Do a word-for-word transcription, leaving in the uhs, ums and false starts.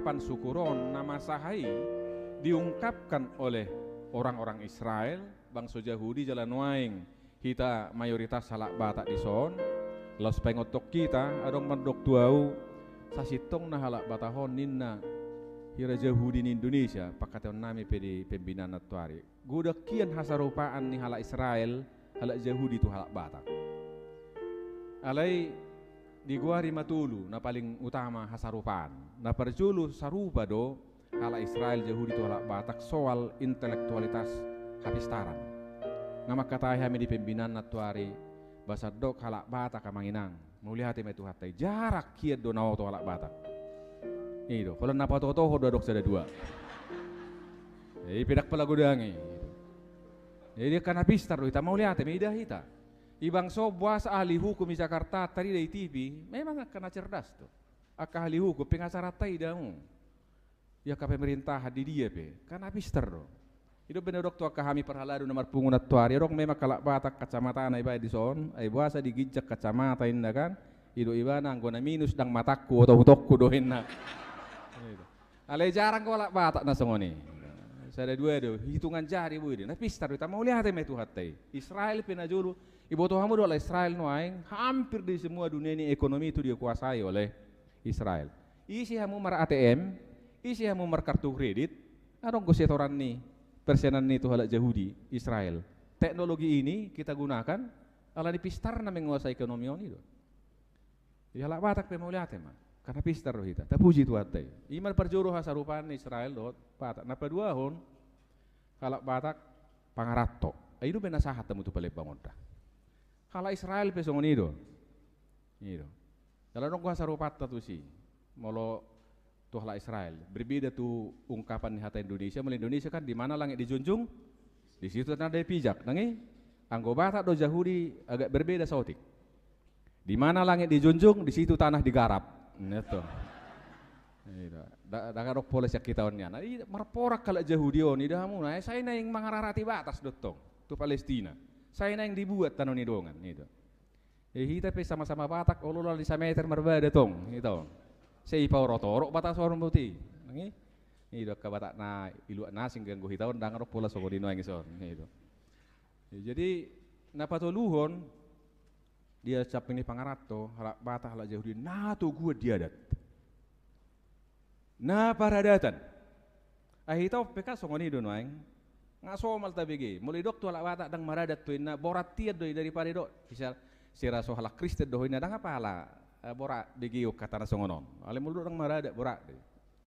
pansukuron na masa i diungkapkan oleh orang-orang Israel, bangso Jahudi jala nuaeng hita mayoritas halak Batak dison, laos paingothon hita, adong mandok tu ahu, sasintongna halak Batak on ninna hira Jahudi ni Indonesia, pangkataionnami pe di pembinaan nantuari. Godang hian hasarupaan ni halak Israel, halak Jahudi tu halak Batak. Alai digoari ma tolu na paling utama hasarupaan. Na parjolo sarupa do halak Israel Jahudi tu halak Batak soal intelektualitas hapistaran. Nga mangkatai hami di pembinaan nantuari, ba sandok halak Batak amang inang. Mauliate ma i Tuhanta i, jarang hian do na oto halak Batak. I do, holan na patotohon do adong sada dua. I pe ndang pola godang i. Jadi angka na pistar do hita, mauliate ma i, ida hita. I bangso boasa ahli hukum i Jakarta tarida i T V, memang angka na cerdas do. Angka ahli hukum, pengacaranta ida hamu. Ia angka pemerintahan di dia pe, angka na pistar do. I do umbahen na hudok tu angka hami parhalado na marpungu nantuari, adong memang halak Batak kacamatana ibaen dison, ai boasa di ginjang kacamata inna kan, i do ibana anggo na minus ndang matangku, oto-otongku do inna. Alai jarang do halak Batak na songon i. Sada dua do, hitungan jari boi do. Na pistar do hita, mauliate ma i Tuhanta i. Israel pe na jolo, iboto hamu do halak Israel nuaeng, hampir di semua dunia ini ekonomi itu dikuasai oleh Israel. Ise hamu mar-A T M, ise hamu markartu kredit, adong do setoran ni persenan i tu halak Jahudi, Israel. Teknologi ini kita gunakan, alani pistarna menguasai ekonomi on i do. Jadi halak Batak pe mauliate ma, angka na pistar do hita, tapuji Tuhanta i. I ma na parjolo hasarupaan ni Israel dohot Batak. Na paduahon, halak Batak pangaranto. Ai i do umbahen na sahat hamu tu Palembang on da. Halak Israel pe songon i do. I do. Jala adong do hasarupanta tusi. Molo tu halak Israel. Berbeda tu ungkapan ni hata Indonesia, molo Indonesia kan di mana langit dijunjung, di situ tanah dipijak. Nang i, anggo Batak dohot Jahudi agak berbeda saotik. Di mana langit dijunjung, di situ tanah digarap. Nah, itu. I do. Nda-, ndang adong pola sian hita on nian. I marporak halak Jahudi on, ida hamu na, sai naeng mangararati batas do tong tu Palestina. Sai naeng dibuat tano ni dongan, i do. Eh, hita pe sama-sama Batak, olo lam ni sameter marbada tong, i do. Sai paorot-orot batas on boti. Nang i? I do, angka Batak na i luat na asing, anggo hita on ndang adong pola songon i nuaeng dison, i do. Eh, jadi na patoluhon, di samping ni pangaranto, halak Batak, halak Jahudi, na toguan di adat. Na paradatan. Ai hita on pe kan songon i do nuaeng. Nga somal tabege. Molo didok tu halak Batak ndang maradat ho inna, borat hian do i daripada didok. Misal, sira so halak Kristen do ho inna, ndang apala, eh, borat begeon hata na songon on. Alai molo didok ndang maradat, borat do i.